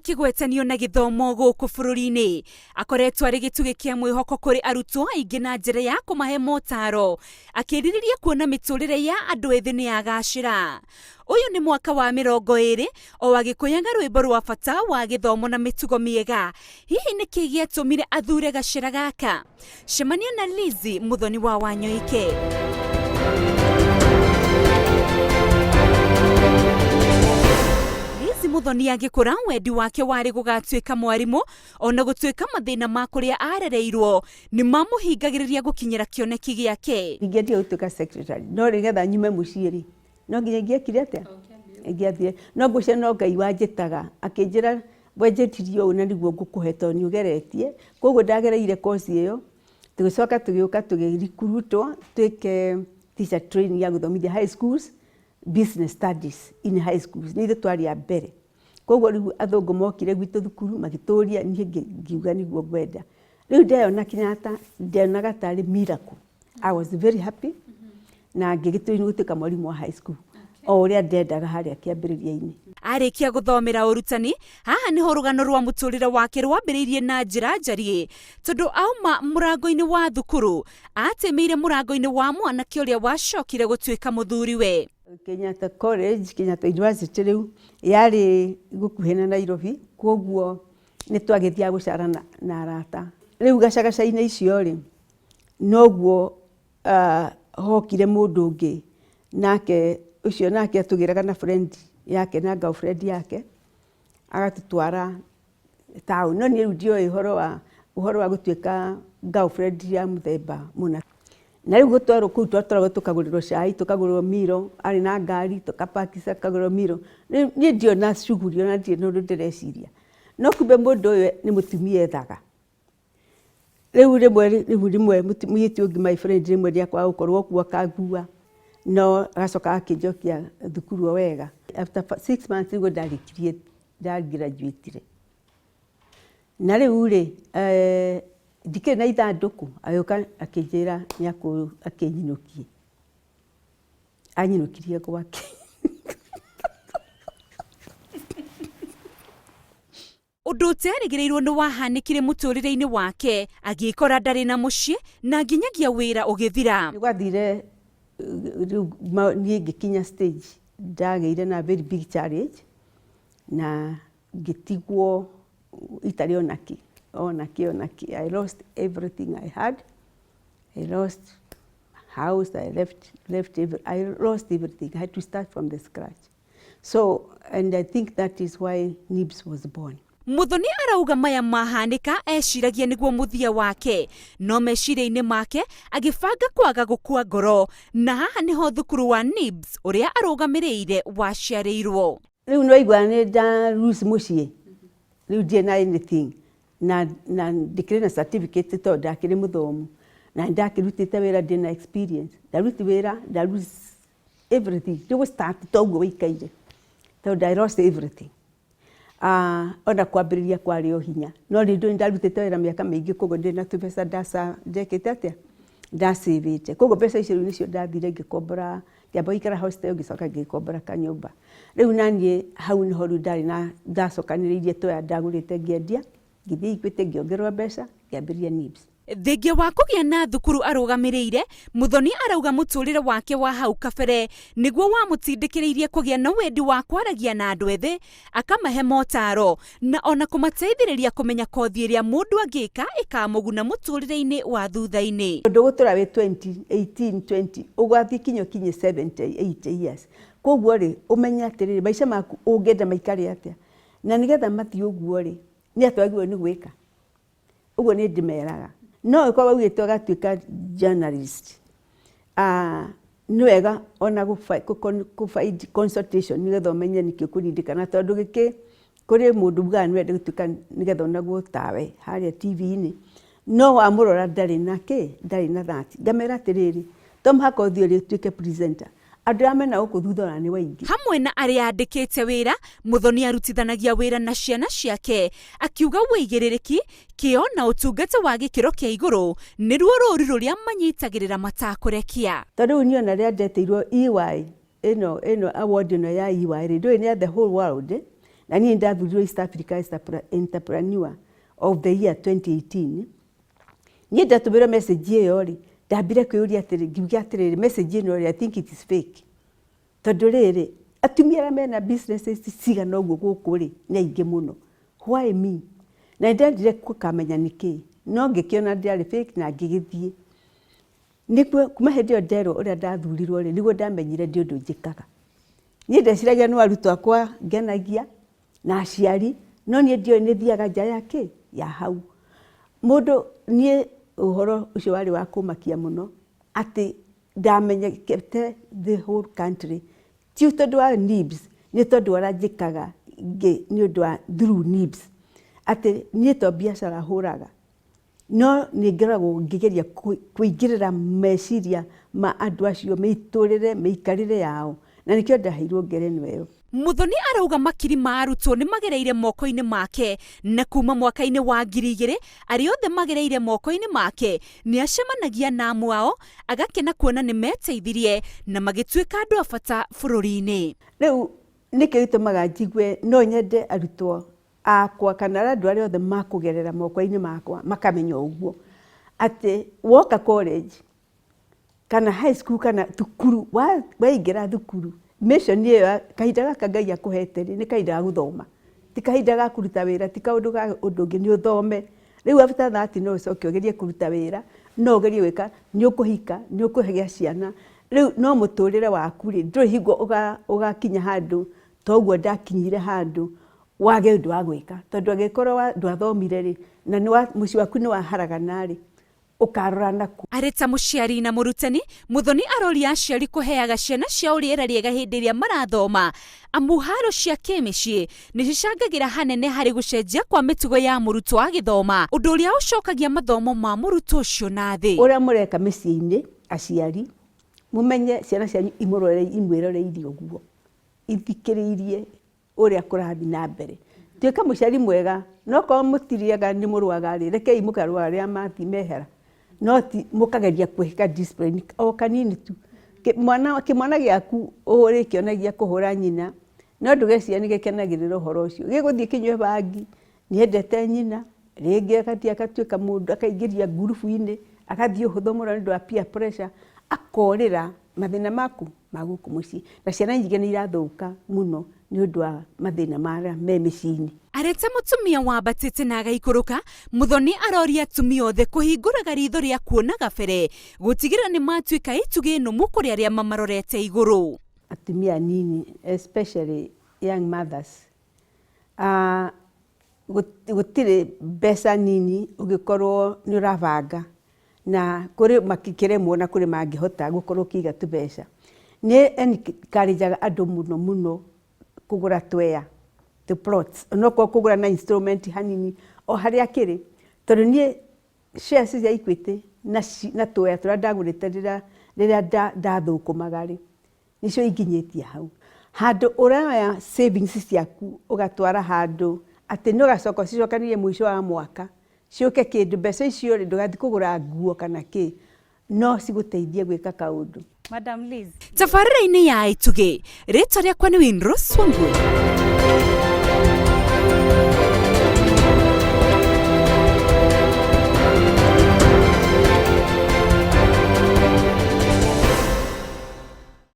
akĩgwetanio na gĩthomo gũkũ bũrũri-inĩ. Akoretwo arĩ gĩtugĩ kĩa mwĩhoko kũrĩ arutwo aingĩ na njĩra ya kũmahe motaro, akĩrirĩria kuona mĩtũrĩre ya andũ ethĩ nĩ yagacĩra. Ũyũ nĩ mwaka wa 20 o agĩkũyaga rwĩmbo rwa bata wa gĩthomo na mĩtugo mĩega. Hihi nĩkĩ gĩatũmire athure gacĩra gaka? Cemania na Lizzy Muthoni wa Wanyoike. Lizzy Muthoni agĩkũra wendi wake warĩ gũgatuĩka mwarimũ ona gũtuĩka mathĩna ma kũrĩa arereirwo nĩ mamũhingagĩrĩria gũkinyĩra kĩoneki gĩake. Ingĩendire gũtuĩka secretary no nĩgetha nyume mũciĩ rĩ, no nginya ingĩekire atĩa? Ingĩathire. No ngwĩciria no Ngai wanjĩtaga akĩnjĩra wenjĩtirie ũũ na nĩguo ngũkũhe tondũ nĩ ũgeretie. Koguo ndagereire course ĩyo, tũgĩcoka tũgĩũka tũgĩ recruit twĩke teacher training ya gũthomithia high schools, business studies in high schools. Nĩ ithuĩ twarĩ a mbere. Koguo rĩu athũngũ mokire gwitũ thukuru magĩtũria, niĩ ngiuga nĩguo ngwenda. Rĩu ndeyona Kenyatta, ndeyonaga tarĩ miracle. I was very happy na ngĩgĩtua gũtuĩka mwarimũ wa high school o ũrĩa ndendaga harĩa kĩambĩrĩria-inĩ. Arĩkia gũthomera ũrutani, haha nĩho rũgano rwa mũtũrĩre wake rwambĩrĩirie na njĩra njariĩ, tondũ auma mũrango-inĩ wa thukuru, atĩmĩire mũrango-inĩ wa mwanake ũrĩa wacokire gũtuĩka mũthuriwe. Kenyatta College, Kenyatta University rĩu yarĩ gũkuhĩ na Nairobi, koguo nĩ twagĩthiaga gũcara na arata. Rĩu gacagaca-inĩ icio rĩ, noguo hokire mũndũ ũngĩ nake ũcio nake atũgĩraga na friend yake na girlfriend yake agatũtwara town. No niĩ rĩu ndioĩ ũhoro wa gũtuĩka girlfriend ya mũthemba mũna. Na rĩu gũtwarwo kũu twatwaragwo tũkagũrĩrwo cai, tũkagũrĩrwo miro, arĩ na ngari tũkapakisa tũkagũrĩrwo miro. Rĩu niĩ ndirĩ na shughuli ona ndirĩ na ũndũ ndĩreciria. No kumbe mũndũ ũyũ nĩ mũtumia ethaga. Rĩu rĩmwe rĩu rĩmwe mũirĩtu ũngĩ my friend rĩmwe nĩakwaga gũkorwo kuo akangua no agacoka agakĩnjokia thukuru o wega. After 6 months nĩguo ndarĩkirie nda graduate. Na rĩu rĩ, ndikĩrĩ na ithandũkũ, agĩũka akĩnjĩra akĩnyinũkie. Anyinũkirie gwake. Ũndũ ũterĩgĩrĩirwo nĩ wahanĩkire mũtũrĩre-inĩ wake, agĩkora ndarĩ na mũciĩ na nginyagia wĩra ũgĩthira. Nĩ gwathire rĩu niĩ ngĩkinya stage ndagĩire na very big challenge na ngĩtigwo itarĩ ona kĩ, ona kĩ, ona kĩ. I lost everything I had. I lost house, I left, left every, I lost everything. I had to start from the scratch. So, and I think that is why NIBS was born. Muthoni arauga maya mahanĩka eciragia nĩguo mũthia wake, no meciria-inĩ make agĩbanga kwaga gũkua ngoro, na haha nĩho thukuru wa NIBS ũrĩa arũgamĩrĩire waciarĩirwo. Rĩu nĩ waigua nĩ nda lose mũciĩ, rĩu ndirĩ na anything na ndikĩrĩ na certificate tondũ ndakĩrĩ mũthomu na nĩ ndakĩrutĩte wĩra ndĩ na experience. Ndaruti wĩra nda lose everything, nĩ gũ start toguo wĩikaire tondũ I lost everything. Ona kwambĩrĩria kwarĩ o hinya, no rĩu nĩ ndarutĩte wĩra mĩaka mĩingĩ, koguo ndĩ na tũbeca ndekĩte atĩa, ndacĩvĩte. Koguo mbeca icio rĩu nĩcio ndathire ngĩkombora, ngĩamba gũikara hostel, ngĩcoka ngĩkombora kanyũmba. Rĩu naniĩ hau nĩho rĩu ndarĩ na ndacokanĩrĩirie tũya ndagũrĩte ngĩendia, ngĩthiĩ Equity ngĩongererwo mbeca, ngĩambĩrĩria NIBS. Thengia wa kũgĩa na thukuru arũgamĩrĩire, Muthoni arauga mũtũrĩre wake wa hau kabere nĩguo wamũtindĩkĩrĩirie kũgĩa na wendi wa kwaragia na andũ ethĩ, akamahe motaro na ona kũmateithĩrĩria kũmenya kothi ĩrĩa mũndũ angĩka ĩkamũguna mũtũrĩre-inĩ wa thutha-inĩ. Ũndũ ũgũtũra wĩ 20, 18, 20, ũgathiĩ kinya ũkinye 70, 80 years. Koguo rĩ, ũmenye atĩrĩrĩ, maica maku ũngĩenda maikare atĩa? Na nĩgetha mathiĩ ũguo rĩ, nĩ atĩa wagĩrĩirwo nĩ gwĩka? Ũguo nĩ ndĩmeraga. No ũkorwo waugĩte ũgatuĩka journalist, nĩ wega ona gũ find consultation nĩgetha ũmenye nĩkĩ ũkũririkana, tondũ gĩkĩ kũrĩ mũndũ ugaga no ende gũtuĩka nĩgetha onagwo tawe harĩa TV-inĩ, no wamũrora ndarĩ na kĩ, ndarĩ na that. Ngamera atĩrĩrĩ, to mũhaka ũthiĩ ũrĩ ũtuĩke presenter, andũ arĩa mena gũkũ thutha ona nĩ waingĩ. Hamwe na arĩa andĩkĩte wĩra, Muthoni arutithanagia wĩra na ciana ciake, akiuga ũigĩrĩrĩki, kĩo na ũtungata wa gĩkĩro kĩa igũrũ nĩruo rũri rũrĩa manyitagĩrĩra matakũrekia. Ta rĩu niĩ ona rĩrĩa ndetĩirwo EY, ĩno award ĩno ya EY rĩ, ndũĩ nĩ ya the whole world, Na niĩ ndathurirwo East Africa Entrepreneur of the Year 2018. Niĩ ndatũmĩrwo message ĩyo rĩ, ndambire kwĩyũria atĩrĩ, ngiuga atĩrĩrĩ, message ĩno rĩ, I think it is fake. Tondũ rĩrĩ, atumia arĩa mena businesses cigana ũguo gũkũ rĩ, nĩ aingĩ mũno. Why me? Na nĩ ndendire gũkamenya nĩkĩ, no ngĩkĩona ndĩarĩ fake na ngĩgĩthiĩ. Nĩguo kuma hĩndĩ ĩyo nderwo ũrĩa ndathurirwo rĩ, nĩguo ndamenyire ndĩ ũndũ njĩkaga. Niĩ ndeciragia no arutwo akwa ngenagia na aciari, no niĩ ndioĩ nĩ thiaga nja ya kĩ? Ya hau. Mũndũ, niĩ ũhoro ũcio warĩ wa kũmakia mũno atĩ ndamenyekete the whole country ti tondũ wa NIBS, nĩ tondũ wa ũrĩa njĩkaga nĩ ũndũ wa through NIBS. Atĩ niĩ to biacara hũraga, no nĩ ngoragwo ngĩgeria kũingĩrĩra meciria ma andũ acio, mĩtũrĩre, mĩikarĩre yao, na nĩkĩo ndaheirwo ngerenwa ĩyo. Muthoni arauga makiri ma arutwo nĩ magereire moko-inĩ make na kuma mwaka-inĩ wa 2000 arĩa othe magereire moko-inĩ make nĩ acemanagia na amwe ao agakena kuona nĩ meteithirie na magĩtuĩka andũ a bata bũrũri-inĩ. Rĩu nĩkĩo gĩtũmaga njigue no nyende arutwo akwa kana andũ arĩa othe makũgerera moko-inĩ makwa makamenya ũguo atĩ woka college kana high school kana thukuru waingĩra thukuru mission ĩyo kahinda gaka Ngai akũhete rĩ nĩ kahinda ga gũthoma ti kahinda ga kũruta wĩra ti kaũndũ ga ũndũ ũngĩ nĩ ũthome. Rĩu after that no ũcoke ũgerie kũruta wĩra no ũgerie gwĩka nĩ ũkũhika nĩ ũkũgĩa ciana rĩu no mũtũrĩre waku rĩ ndũrĩ hingo ũgakinya handũ ta ũguo ndakinyire handũ wage ũndũ wa gwĩka tondũ angĩkorwo ndwathomire rĩ na mũciĩ waku nĩ waharagana rĩ ũkarora naku. Arĩ ta mũciari na mũrutani, Muthoni aroria aciari kũheaga ciana ciao rĩera rĩega hĩndĩ ĩrĩa marathoma amu haro cia kĩmĩciĩ nĩ cicangagĩra hanene harĩ gũcenjia kwa mĩtugo ya mũrutwo agĩthoma, ũndũ ũrĩa ũcokagia mathomo ma mũrutwo ũcio na thĩ. Ũrĩa mũreka mĩciĩ-inĩ aciari, mũmenye ciana cianyu imwĩroreirie ũguo, ithikĩrĩirie ũrĩa kũrathiĩ na mbere. Tuĩka mũciari mwega, no korwo mũtirĩaga nĩ mũrũaga rĩ, rekei mũkarũaga rĩrĩa mathiĩ mehera, no ti mũkageria gwĩka discipline o kanini tu. Kĩmwana gĩaku ũrĩkĩonagia kũhũra nyina, no ndũgecirie nĩ gĩkenagĩrĩra ũhoro ũcio. Gĩgũthiĩ kĩnyue bangi, nĩendete nyina, rĩngĩ agathiĩ agatuĩka mũndũ, akaingĩria ngurubu-inĩ, agathiĩ ũhũthũ mũno nĩ ũndũ wa peer pressure, akorĩra mathĩna maku ma gũkũ mũciĩ. Na ciana nyingĩ nĩ irathũka mũno nĩ ũndũ wa mathĩna marĩa me mĩciĩ-inĩ. Arĩ ta mũtumia wambatĩte na agaikũrũka, Muthoni aroria atumia othe kũhingũraga ritho rĩa kuona gabere, gũtigĩrĩra nĩ matuĩka itugĩ nũmu kũrĩ arĩa mamarorete igũrũ. Atumia anini especially young mothers gũtirĩ mbeca nini ũngĩkorwo nĩ ũrabanga na kũrĩ makĩremwo na kũrĩ mangĩhota gũkorwo ũkĩiga tũbeca. Nĩ encourage andũ mũno mũno kũgũra tweya tũ plots onokorwo kũgũra na installment hanini o harĩa akĩrĩ tondũ niĩ shares cia Equity na tweya tũrĩa ndagũrĩte rĩrĩa ndathũkũmaga rĩ nĩcio inginyĩtie hau. Handũ ũroya savings ciaku ũgatwara handũ atĩ nĩ ũgacoka ũcicokanĩrĩrie mũico wa mwaka ciũke kĩndũ mbeca icio rĩ ndũgathiĩ kũgũra nguo kana kĩ no cigũteithie gwĩka kaũndũ. Madam Liz. Tabarĩra-inĩ ya Itugĩ, rĩtwa rĩakwa nĩ Winrose Wangui.